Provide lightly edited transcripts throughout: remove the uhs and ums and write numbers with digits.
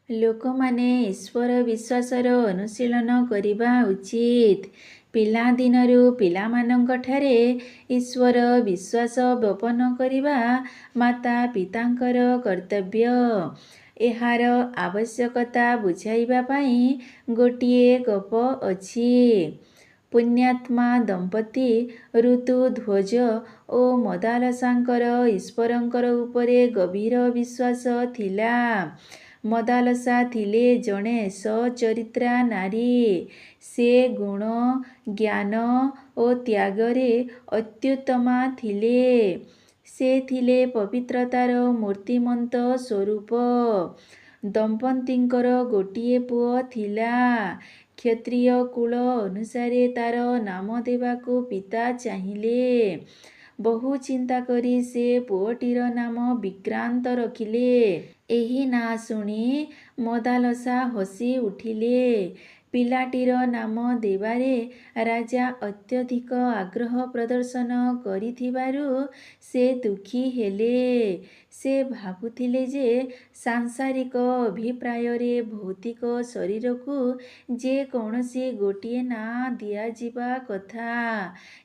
ଲୋକମାନେ ଈଶ୍ୱର ବିଶ୍ୱାସର ଅନୁଶୀଳନ କରିବା ଉଚିତ। ପିଲାଦିନରୁ ପିଲାମାନଙ୍କଠାରେ ଈଶ୍ୱର ବିଶ୍ୱାସ ବପନ କରିବା ମାତା ପିତାଙ୍କର କର୍ତ୍ତବ୍ୟ। ଏହାର ଆବଶ୍ୟକତା ବୁଝାଇବା ପାଇଁ ଗୋଟିଏ ଗପ ଅଛି। ପୁଣ୍ୟାତ୍ମା ଦମ୍ପତି ଋତୁଧ୍ୱଜ ଓ ମଦାଲସାଙ୍କର ଈଶ୍ୱରଙ୍କର ଉପରେ ଗଭୀର ବିଶ୍ୱାସ ଥିଲା। ମଦାଲସା ଥିଲେ ଜଣେ ସଚ୍ଚରିତ୍ରା ନାରୀ। ସେ ଗୁଣ, ଜ୍ଞାନ ଓ ତ୍ୟାଗରେ ଅତ୍ୟୁତ୍ତମା ଥିଲେ। ସେ ଥିଲେ ପବିତ୍ରତାର ମୂର୍ତ୍ତିମନ୍ତ ସ୍ୱରୂପ। ଦମ୍ପତିଙ୍କର ଗୋଟିଏ ପୁଅ ଥିଲା। କ୍ଷତ୍ରିୟ କୁଳ ଅନୁସାରେ ତାର ନାମ ଦେବାକୁ ପିତା ଚାହିଁଲେ। ବହୁ ଚିନ୍ତା କରି ସେ ପୁଅଟିର ନାମ ବିକ୍ରାନ୍ତ ରଖିଲେ। ଏହି ନାଁ ଶୁଣି ମଦାଲସା ହସି ଉଠିଲେ। ପିଲାଟିର ନାମ ଦେବାରେ ରାଜା ଅତ୍ୟଧିକ ଆଗ୍ରହ ପ୍ରଦର୍ଶନ କରିଥିବାରୁ ସେ ଦୁଃଖୀ ହେଲେ। ସେ ଭାବୁଥିଲେ ଯେ ସାଂସାରିକ ଅଭିପ୍ରାୟରେ ଭୌତିକ ଶରୀରକୁ ଯେ କୌଣସି ଗୋଟିଏ ନାଁ ଦିଆଯିବା କଥା,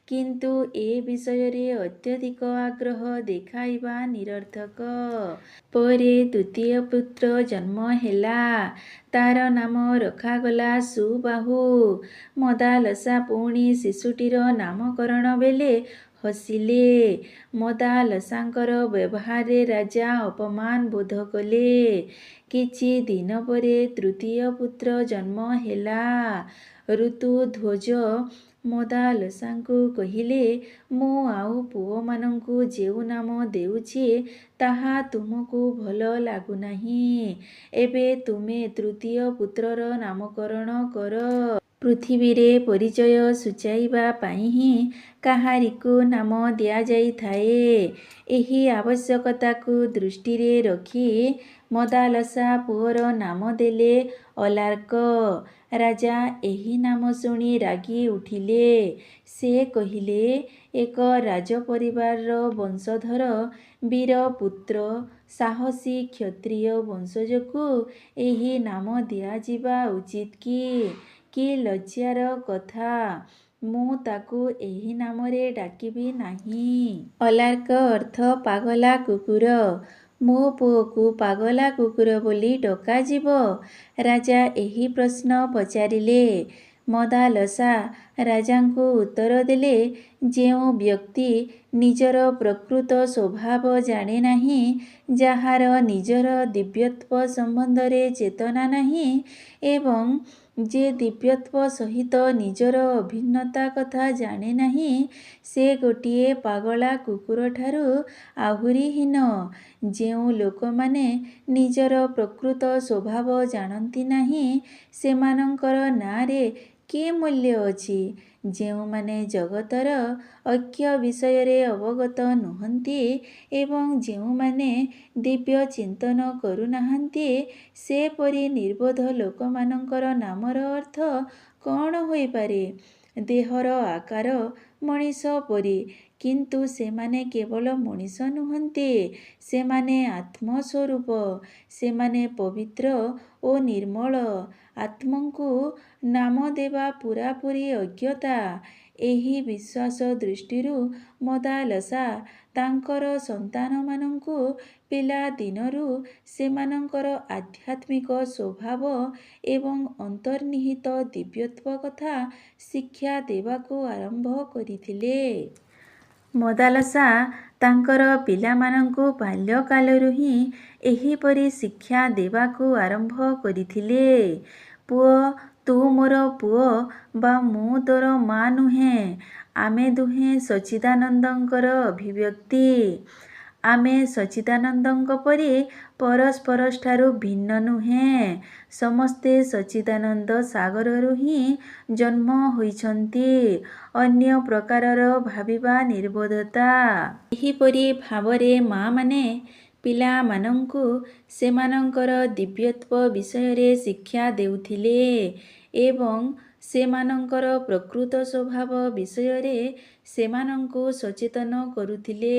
କିନ୍ତୁ ଏ ବିଷୟରେ ଅତ୍ୟଧିକ ଆଗ୍ରହ ଦେଖାଇବା ନିରର୍ଥକ। ପରେ ଦ୍ୱିତୀୟ ପୁତ୍ର ଜନ୍ମ ହେଲା। ତାର ନାମ ରଖାଗଲା ସୁବାହୁ। ମଦାଲସା ପୁଣି ଶିଶୁଟିର ନାମକରଣ ବେଳେ ହସିଲେ। ମଦାଲସାଙ୍କର ବ୍ୟବହାରରେ ରାଜା ଅପମାନ ବୋଧ କଲେ। କିଛି ଦିନ ପରେ ତୃତୀୟ ପୁତ୍ର ଜନ୍ମ ହେଲା। ଋତୁଧ୍ୱଜ ମଦାଲସାଙ୍କୁ କହିଲେ, ମୁଁ ଆଉ ପୁଅମାନଙ୍କୁ ଯେଉଁ ନାମ ଦେଉଛି, ତାହା ତୁମକୁ ଭଲ ଲାଗୁନାହିଁ। ଏବେ ତୁମେ ତୃତୀୟ ପୁତ୍ରର ନାମକରଣ କର। ପୃଥିବୀରେ ପରିଚୟ ସୂଚାଇବା ପାଇଁ ହିଁ କାହାରିକୁ ନାମ ଦିଆଯାଇଥାଏ। ଏହି ଆବଶ୍ୟକତାକୁ ଦୃଷ୍ଟିରେ ରଖି ମଦାଲସା ପୁଅର ନାମ ଦେଲେ ଅଲାର୍କ। ରାଜା ଏହି ନାମ ଶୁଣି ରାଗି ଉଠିଲେ। ସେ କହିଲେ, ଏକ ରାଜପରିବାରର ବଂଶଧର ବୀରପୁତ୍ର ସାହସୀ କ୍ଷତ୍ରିୟ ବଂଶଜକୁ ଏହି ନାମ ଦିଆଯିବା ଉଚିତ କି? କି ଲଜ୍ଜାର କଥା! ମୁଁ ତାକୁ ଏହି ନାମରେ ଡାକିବି ନାହିଁ। ଅଲାର୍କ ଅର୍ଥ ପାଗଲା କୁକୁର। ମୋ ପୁଅକୁ ପାଗଲା କୁକୁର ବୋଲି ଡକାଯିବ? ରାଜା ଏହି ପ୍ରଶ୍ନ ପଚାରିଲେ। ମଦାଲସା ରାଜାଙ୍କୁ ଉତ୍ତର ଦେଲେ, ଯେଉଁ ବ୍ୟକ୍ତି ନିଜର ପ୍ରକୃତ ସ୍ୱଭାବ ଜାଣେ ନାହିଁ, ଯାହାର ନିଜର ଦିବ୍ୟତ୍ୱ ସମ୍ବନ୍ଧରେ ଚେତନା ନାହିଁ ଏବଂ ଯେ ଦିବ୍ୟତ୍ୱ ସହିତ ନିଜର ଅଭିନ୍ନତା କଥା ଜାଣେ ନାହିଁ, ସେ ଗୋଟିଏ ପାଗଳା କୁକୁରଠାରୁ ଆହୁରି ହୀନ। ଯେଉଁ ଲୋକମାନେ ନିଜର ପ୍ରକୃତ ସ୍ୱଭାବ ଜାଣନ୍ତି ନାହିଁ, ସେମାନଙ୍କର ନାଁରେ କି ମୂଲ୍ୟ ଅଛି? ଯେଉଁମାନେ ଜଗତର ଐକ୍ୟ ବିଷୟରେ ଅବଗତ ନୁହନ୍ତି ଏବଂ ଯେଉଁମାନେ ଦିବ୍ୟ ଚିନ୍ତନ କରୁନାହାନ୍ତି, ସେପରି ନିର୍ବୋଧ ଲୋକମାନଙ୍କର ନାମର ଅର୍ଥ କ'ଣ ହୋଇପାରେ? ଦେହର ଆକାର ମଣିଷ ପରି, କିନ୍ତୁ ସେମାନେ କେବଳ ମଣିଷ ନୁହନ୍ତି, ସେମାନେ ଆତ୍ମସ୍ୱରୂପ। ସେମାନେ ପବିତ୍ର ଓ ନିର୍ମଳ। ଆତ୍ମଙ୍କୁ ନାମ ଦେବା ପୂରାପୂରି ଅଜ୍ଞତା। ଏହି ବିଶ୍ୱାସ ଦୃଷ୍ଟିରୁ ମଦାଲସା ତାଙ୍କର ସନ୍ତାନମାନଙ୍କୁ ପିଲାଦିନରୁ ସେମାନଙ୍କର ଆଧ୍ୟାତ୍ମିକ ସ୍ୱଭାବ ଏବଂ ଅନ୍ତର୍ନିହିତ ଦିବ୍ୟତ୍ୱ କଥା ଶିକ୍ଷା ଦେବାକୁ ଆରମ୍ଭ କରିଥିଲେ। ମଦାଲସା ତାଙ୍କର ପିଲାମାନଙ୍କୁ ବାଲ୍ୟକାଳରୁ ହିଁ ଏହିପରି ଶିକ୍ଷା ଦେବାକୁ ଆରମ୍ଭ କରିଥିଲେ। ପୁଅ, ତୁ ମୋର ପୁଅ ବା ମୁଁ ତୋର ମା ନୁହେଁ। ଆମେ ଦୁହେଁ ସଚ୍ଚିଦାନନ୍ଦଙ୍କର ଅଭିବ୍ୟକ୍ତି। ଆମେ ସଚ୍ଚିଦାନନ୍ଦଙ୍କ ପରି ପରସ୍ପରଠାରୁ ଭିନ୍ନ ନୁହେଁ। ସମସ୍ତେ ସଚ୍ଚିଦାନନ୍ଦ ସାଗରରୁ ହିଁ ଜନ୍ମ ହୋଇଛନ୍ତି। ଅନ୍ୟ ପ୍ରକାରର ଭାବିବା ନିର୍ବୋଧତା। ଏହିପରି ଭାବରେ ମାଆମାନେ ପିଲାମାନଙ୍କୁ ସେମାନଙ୍କର ଦିବ୍ୟତ୍ୱ ବିଷୟରେ ଶିକ୍ଷା ଦେଉଥିଲେ ଏବଂ ସେମାନଙ୍କର ପ୍ରକୃତ ସ୍ୱଭାବ ବିଷୟରେ ସେମାନଙ୍କୁ ସଚେତନ କରୁଥିଲେ।